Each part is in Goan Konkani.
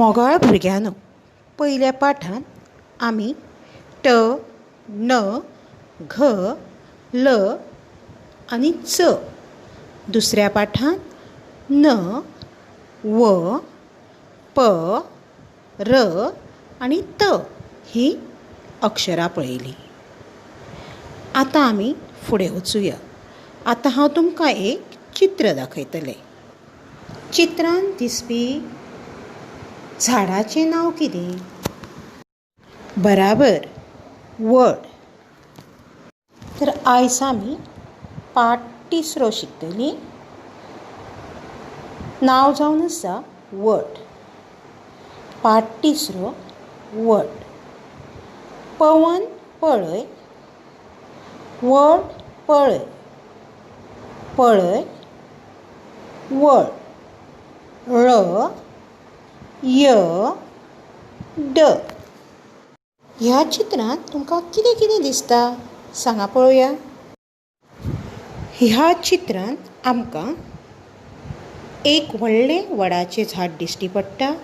मोगाळ भुरग्यांनो, पयल्या पाठांत आमी ट, न, घ, ल आनी च, दुसऱ्या पाठांत न, व, प, र आनी त हीं अक्षरां पळयलीं. आतां आमी फुडें वचुया. आतां हांव तुमकां एक चित्र दाखयतलें. चित्रांत दिसपी झाडाचें नांव कितें? बराबर, वड. तर आयज आमी पाठ तिसरो शिकतलीं. नांव जावन आसा वड. पाठ तिसरो, वड. पवन पळय, वड पळय, पळय वड. ळ, य, ड. ह्या चित्रांत तुमकां कितें कितें दिसता सांगा पळोवया. ह्या चित्रांत आमकां एक व्हडलें वडाचें झाड दिश्टी पडटा.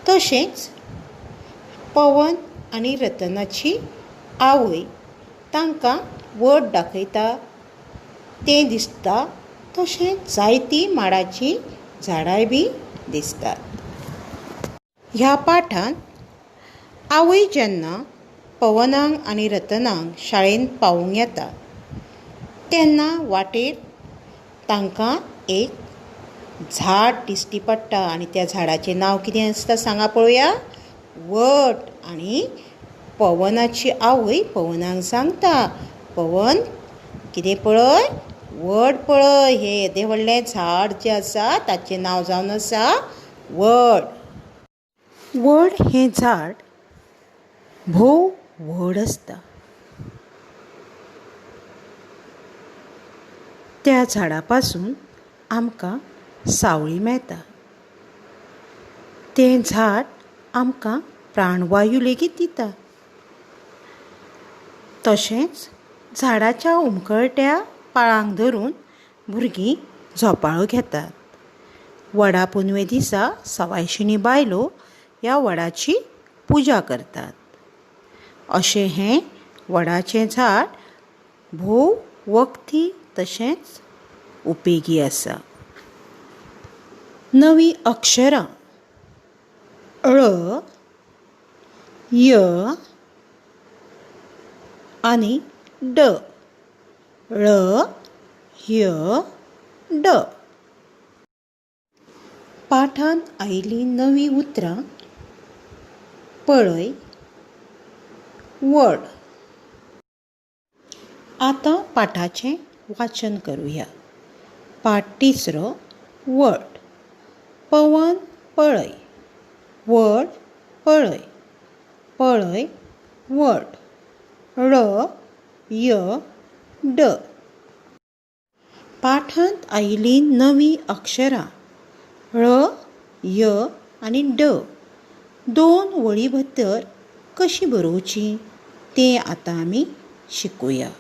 तशेंच पवन आनी रतनाची आवय तांकां वड दाखयता तें दिसता. तशेंच जायतीं माडाचीं झाडांय बी दिसतात. ह्या पाठांत आवय जेन्ना पवनाक आनी रतनाक शाळेंत पावोवंक येता तेन्ना वाटेर तांकां एक झाड दिश्टी पडटा आनी त्या झाडाचें नांव कितें आसता सांगा पळोवया. वड. आनी पवनाची आवय पवनाक सांगता, पवन कितें पळय, वड पळय, हें येदें व्हडलें झाड जें आसा ताचें नांव जावन आसा वड. वड हें झाड भोव व्हड आसता. त्या झाडा पासून आमकां सावळी मेळटा. तें झाड आमकां प्राणवायू लेगीत दिता. तशेंच झाडाच्या हुमकळट्या पाळांक धरून भुरगीं झोपाळो घेतात. वडा पुनवे दिसा सवायशिणी बायलो ह्या वडाची पुजा करतात. अशें हें वडाचें झाड भोव वखदी तशेंच उपेगी आसा. नवीं अक्षरां ळ, य आनी ड. ळ, य, ड. पाठांत आयिल्लीं नवीं उतरां पळय, वड. आतां पाठाचें वाचन करुया. पाठ तिसरो, वड. पवन पळय, वड पळय, पळय वड. ळ, य, ड. पाठांत आयिल्लीं नवीं अक्षरां ळ, य आनी ड दोन वळी भितर कशीं बरोवचीं तें आतां आमी शिकुया.